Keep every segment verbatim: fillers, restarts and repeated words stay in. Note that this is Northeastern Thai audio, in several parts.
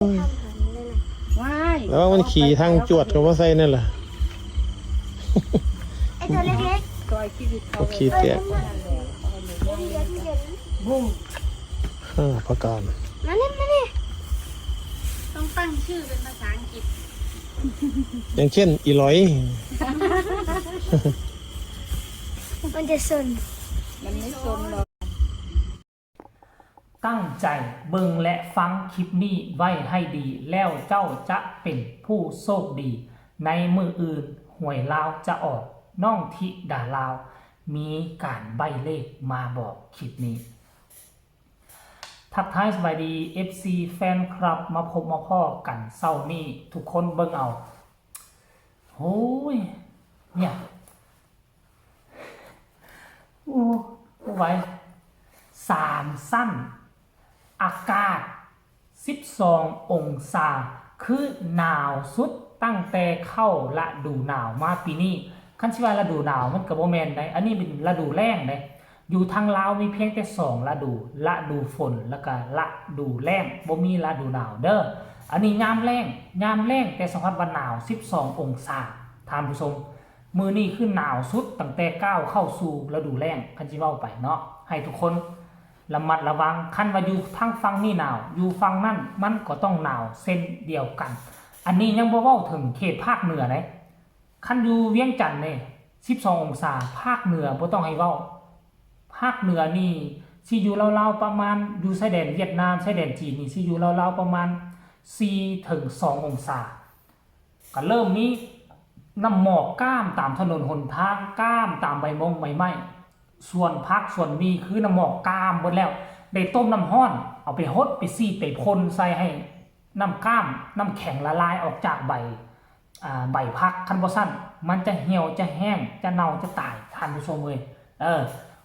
ทำหันเลยนะ ว้าย แล้วมันขี่ทางจวดก็มาใส่นั่นแหละ ไอตัวเล็ก ซอยชีวิตเขา โอเค ๆเออนั่นน่ะเดี๋ยวเดี๋ยวเดี๋ยว บุ้ง อ่าประกอบ มานี่มานี่ ต้องตั้งชื่อเป็นภาษาอังกฤษ อย่างเช่น อีหลอย มันจะสน มันไม่สนหรอก ตั้งใจเบิ่งและฟังคลิปนี้ไว้ให้ดี แล้วเจ้าจะเป็นผู้โชคดี ในมื้ออื่นหวยลาวจะออก น้องธิดาลาว มีการใบ้เลขมาบอกคลิปนี้ ทักทายสบายดี เอฟซี แฟนคลับ มาพบมาพ้อกันเช้านี้ ทุกคนเบิ่งเอา โอ้ย เนี่ย โอ้บ่ไหว สามชั้น อากาศ สิบสององศา คือหนาวสุดตั้งแต่เข้าฤดูหนาวมาปีนี้ คันสิว่าฤดูหนาวมันก็บ่แม่นได๋ อันนี้เป็นฤดูแล้งได๋ อยู่ทางลาวมีเพียงแต่สองฤดู ฤดูฝน แล้วก็ฤดูแล้ง บ่มีฤดูหนาวเด้อ อันนี้ยามแล้ง ยามแล้งแต่สัมผัสว่าหนาว สิบสององศา ท่านผู้ชม มื้อนี้คือหนาวสุดตั้งแต่ก้าวเข้าสู่ฤดูแล้ง คันสิเว้าไปเนาะ ให้ทุกคนระมัดระวัง คันว่าอยู่ทางฝั่งนี้หนาว อยู่ฝั่งนั้นมันก็ต้องหนาวเช่นเดียวกัน อันนี้ยังบ่เว้าถึงเขตภาคเหนือได๋ คันอยู่เวียงจันทน์นี่ สิบสององศา ภาคเหนือบ่ต้องให้เว้า ภาคเหนือนี่สิอยู่ราวๆประมาณ อยู่ชายแดนเวียดนาม ชายแดนจีนนี่สิอยู่ราวๆประมาณ สี่ถึงสององศา ก็เริ่มมีน้ำหมอกก้ามตามถนนหนทาง ก้ามตามใบมงใบไม้ สวนผักสวนมีคือน้ำหมอกก้ามเบิดแล้ว ได้ต้มน้ำร้อน เอาไปหดไปสีดไปพ่นใส่ให้น้ำก้าม น้ำแข็งละลายออกจากใบ อ่า ใบผัก คันบ่ซั้น มันจะเหี่ยว จะแห้ง จะเน่า จะตาย ท่านผู้ชมเอ้ย เออ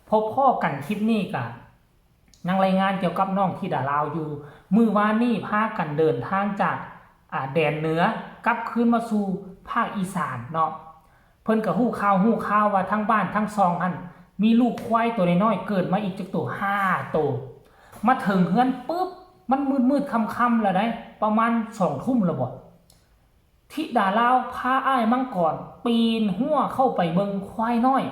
พบพ้อกันคลิปนี้กะ ยังรายงานเกี่ยวกับน้องธิดาลาวอยู่ มื้อวานนี้พากันเดินทางจาก อ่า แดนเหนือกลับคืนมาสู่ภาคอีสานเนาะ เพิ่นก็ฮู้ข่าวฮู้ข่าวว่าทั้งบ้านทั้งซองหั่น มีลูกควายตัวน้อยๆเกิดมาอีกจักตัว ห้าตัว มาถึงเฮือนปุ๊บ มันมืดๆค่ำๆแล้วได๋ ประมาณสองทุ่มแล้วบ่ ธิดาลาวพาอ้ายมังกรปีนรั้วเข้าไปเบิ่งควายน้อย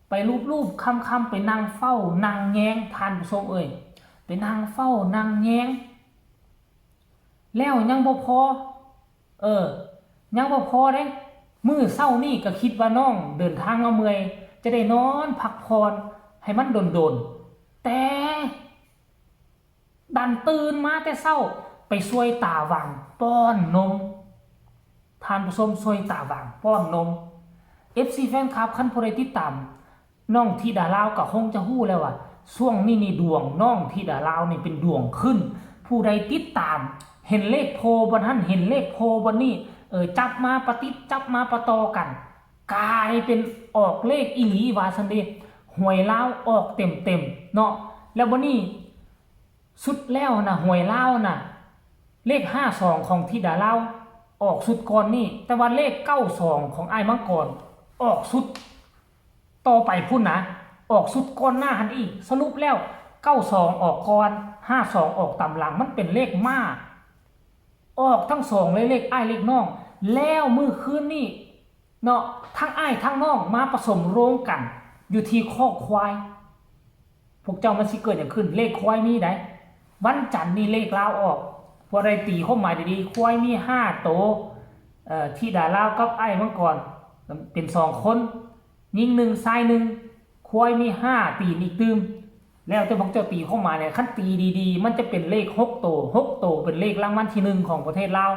ไปลูบๆค่ำๆ ไปนั่งเฝ้านั่งแยง ท่านผู้ชมเอ้ย ไปนั่งเฝ้านั่งแยง แล้วยังบ่พอ เออ ยังบ่พอเด้ มื้อเช้านี่ก็คิดว่าน้องเดินทางมาเมื่อย จะได้นอนพักผ่อนให้มันโดนๆ แต่ดันตื่นมาแต่เช้า ไปซวยตาหว่างป้อนนม ท่านผู้ชม ซวยตาหว่างป้อนนม เอฟซี แฟนคลับ คันผู้ใดติดตามน้องธิดาลาวก็คงจะฮู้แล้วว่า ช่วงนี้นี่ดวงน้องธิดาลาวนี่เป็นดวงขึ้น ผู้ใดติดตาม เห็นเลขโพบ่หั่น เห็นเลขโพบ่นี่ เออ จับมาประติด จับมาประต่อกัน กลายเป็นออกเลขอีหลีว่าซั่นเด้ หวยลาวออกเต็มๆเนาะ แล้วบ่นี่ สุดแล้วนะ หวยลาวนะ เลข ห้าสอง ของธิดาลาว ออกสุดก่อนนี่ แต่ว่าเลข เก้าสอง ของอ้ายมังกร ออกสุดต่อไปพุ้นนะ ออกสุดก่อนหน้าหั้นอีก สรุปแล้ว เก้าสอง ออกก่อน ห้าสอง ออกตามหลัง มันเป็นเลขมา ออกทั้งสองเลย เลขอ้ายเลขน้อง แล้วมื้อคืนนี่ เนาะ ทั้งอ้ายทั้งน้องมาผสมโรงกัน อยู่ที่คอกควาย พวกเจ้ามันสิเกิดหยังขึ้น เลขควายมีได๋ วันจันทร์นี่เลขลาวออก พวกใดตีความหมายดีๆ ควายมีห้าโต เอ่อ ธิดาลาวกับอ้ายมังกร เป็นสองคน ยิงหนึ่ง ชายหนึ่ง ควายมีห้าตีนอีกตื่ม แล้วแต่พวกเจ้าตีความหมายเลย คันตีดีๆ มันจะเป็นเลขหกโต หกโตเป็นเลขรางวัลที่หนึ่งของประเทศลาว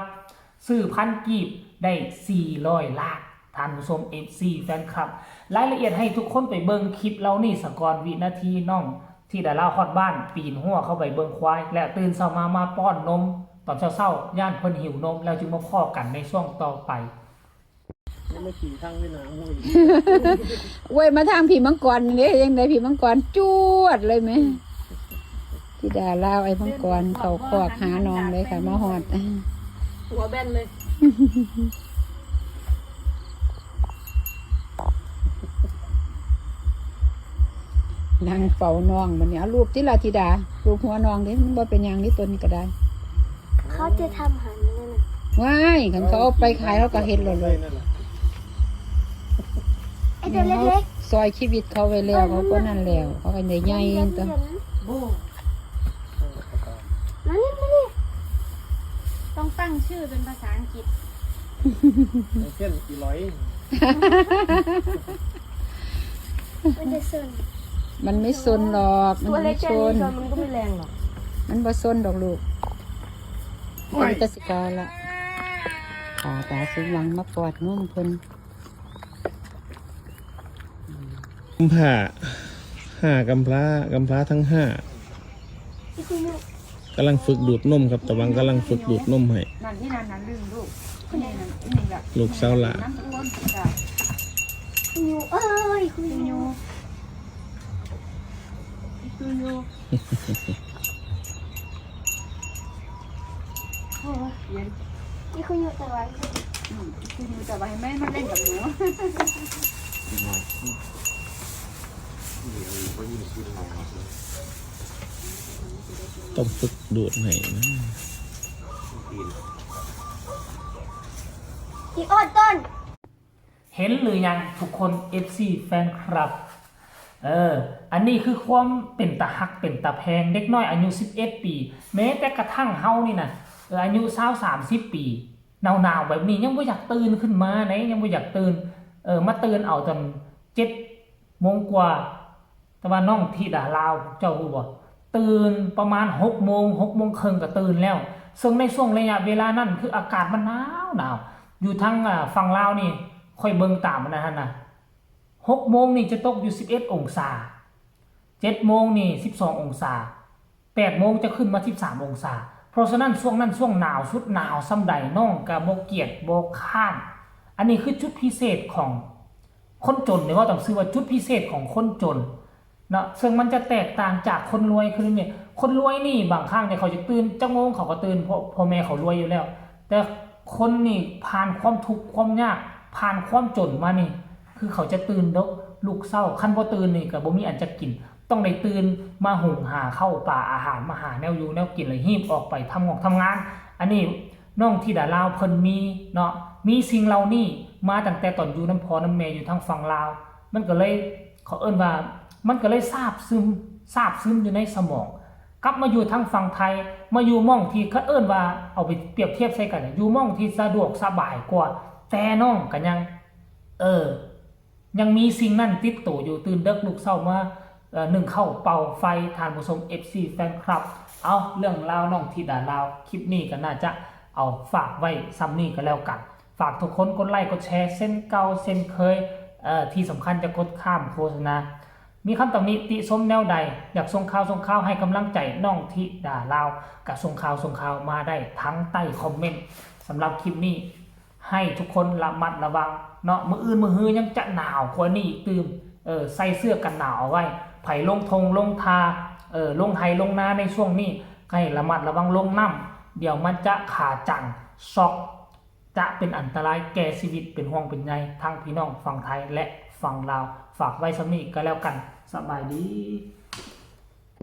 ซื้อพันกีบได้สี่ร้อยล้าน ท่านผู้ชม เอฟซี แฟนคลับ รายละเอียดให้ทุกคนไปเบิ่งคลิปเหล่านี้สะก่อน วินาทีน้องธิดาลาวฮอดบ้าน ปีนรั้วเข้าไปเบิ่งควาย แล้วตื่นเช้ามา มาป้อนนม ตอนเช้าๆ ย่านเพิ่นหิวนม แล้วจึงมาพ้อกันในช่วงต่อไป ยังไม่ขี่ทางเวียดนามเลย เว้ยมาทางผีมังกรนี่เด้ยังไดผีมังกรจวดเลยแม่ธิดาลาวไอ้มังกรเข้าคอกหาน้องเลยค่ะ มาฮอด หัวแบนเลย นั่งเฝ้าน้องบัดนี้เอารูปติล่ะธิดา รูปหัวน้องเด้มันบ่เป็นหยังนี่ตนก็ได้ เขาจะทำอาหารนั่นน่ะ ว้ายคันเขาเอาไปขายเขาก็เฮ็ดแล้วเลย ไอตัวเล็ก ซอยชีวิตเขาไว้แล้วเขาก็นั่นแล้วเขาก็ได้ ๆ ใหญ่ เดี๋ยว ตัว เดี๋ยวนะ โบ้ มานี่มานี่ ต้องตั้งชื่อเป็นภาษาอังกฤษ เช่นอีหลอย มันจะส่วน มันไม่ซนหรอก มัน ตัวเล็ ไม่ กแค่ ซน นี้มันก็ไม่แรงหรอก มันบ่ซนดอกลูก มันจะสิกาละตาตาสุดหวังมาปอดนมเพิ่น กำพร้าห้ากำพร้ากำพร้าทั้งห้า ที่คุณ กำลังฝึกดูดนมครับ ตะวังกำลังฝึกดูดนมให้ นั่นที่นั่นนั่นลืมลูกนี่นั่นนี่แบบ ลูกสาวหลาน น้ำต้นจ้ะ คุณยูเอ้ยคุณ คุณ ยู ยูคุณยูโอ้ยเย็น ที่คุณยูจะไว้ อืมคุณยูจะไปให้แม่มาเล่นกับหนู ต้องฝึกดูดให้นะ ที่อ้อนต้น เห็นหรือยังทุกคน เอฟซี แฟนคลับ เออ อันนี้คือความเป็นตาฮักเป็นตาแพงเด็กน้อยอายุ สิบเอ็ด ปี แม้แต่กระทั่งเฮานี่นะเอออายุ ซาว สามสิบ ปี หนาวๆแบบนี้ยังบ่อยากตื่นขึ้นมาไหนยังบ่อยากตื่น เออ มาตื่นเอาตอนเจ็ดโมงกว่า แต่ว่าน้องธิดาลาวเจ้าฮู้บ่ ตื่นประมาณหกโมง หกโมงครึ่งก็ตื่นแล้ว ซึ่งในช่วงระยะเวลานั้นคืออากาศมันหนาวหนาว อยู่ทางอ่าฝั่งลาวนี่ค่อยเบิ่งตามมันนะฮะนะหกโมงนี่จะตกอยู่ สิบเอ็ด องศา เจ็ดโมงนี่ สิบสอง องศา แปดโมงจะขึ้นมา สิบสาม องศา เพราะฉะนั้นช่วงนั้นช่วงหนาวสุดหนาวส่ำใดน้องก็บ่เกียจบ่คร้าน อันนี้คือจุดพิเศษของคนจนเนี่ยว่าต้องชื่อว่าจุดพิเศษของคนจน เนาะซึ่งมันจะแตกต่างจากคนรวยคือเนี่ยคนรวยนี่บางครั้งเนี่ยเขาจะตื่นจักโมงเขาก็ตื่นเพราะพ่อแม่เขารวยอยู่แล้ว แต่คนนี่ผ่านความทุกข์ความยากผ่านความจนมานี่ คือเขาจะตื่นเด้อลุกเช้าคันบ่ตื่นนี่ก็บ่มีอันจะกิน ต้องได้ตื่นมาหุงหาข้าวปลาอาหารมาหาแนวอยู่แนวกินเลยฮีบออกไปทำงอกทำงาน อันนี้น้องธิดาลาวเพิ่นมีเนาะมีสิ่งเหล่านี้มาตั้งแต่ตอนอยู่นำพ่อนำแม่อยู่ทางฝั่งลาว มันก็เลยเขาเอิ้นว่ามันก็เลยซาบซึมซาบซึมอยู่ในสมอง กลับมาอยู่ทางฝั่งไทย มาอยู่หม่องที่เขาเอิ้นว่าเอาไปเปรียบเทียบใส่กัน อยู่หม่องที่สะดวกสบายกว่า แต่น้องก็ยัง เออ ยังมีสิ่งนั้นติดตัวอยู่ตื่นเดึกลุกเช้ามาเอ่อนึ่งข้าวเป่าไฟท่านผู้ชม เอฟซี แฟนคลับ เอาเรื่องราวน้องธิดาลาวคลิปนี้ก็น่าจะเอาฝากไว้ส่ำนี้ก็แล้วกัน ฝากทุกคนกดไลค์กดแชร์เช่นเก่าเช่นเคยเอ่อที่สำคัญจะกดข้ามโฆษณา มีคำตำหนิติชมแนวใด อยากส่งข่าวส่งข่าวให้กำลังใจน้องธิดาลาวก็ส่งข่าวส่งข่าวมาได้ทั้งใต้คอมเมนต์สำหรับคลิปนี้ ให้ทุกคนระมัดระวังเนาะมื้ออื่นมื้อฮือยังจะหนาวกว่านี้อีกตื่มเออใส่เสื้อกันหนาวเอาไว้ไผลงทงลงทาเออลงไฮลงนาในช่วงนี้ก็ให้ระมัดระวังลงน้ำเดี๋ยวมันจะขาจั่งช็อก จะเป็นอันตรายแก่ชีวิตเป็นห่วงเป็นใยทั้งพี่น้องฝั่งไทยและฝั่งลาว ฝากไว้ส่ำนี้ก็แล้วกันสบายดี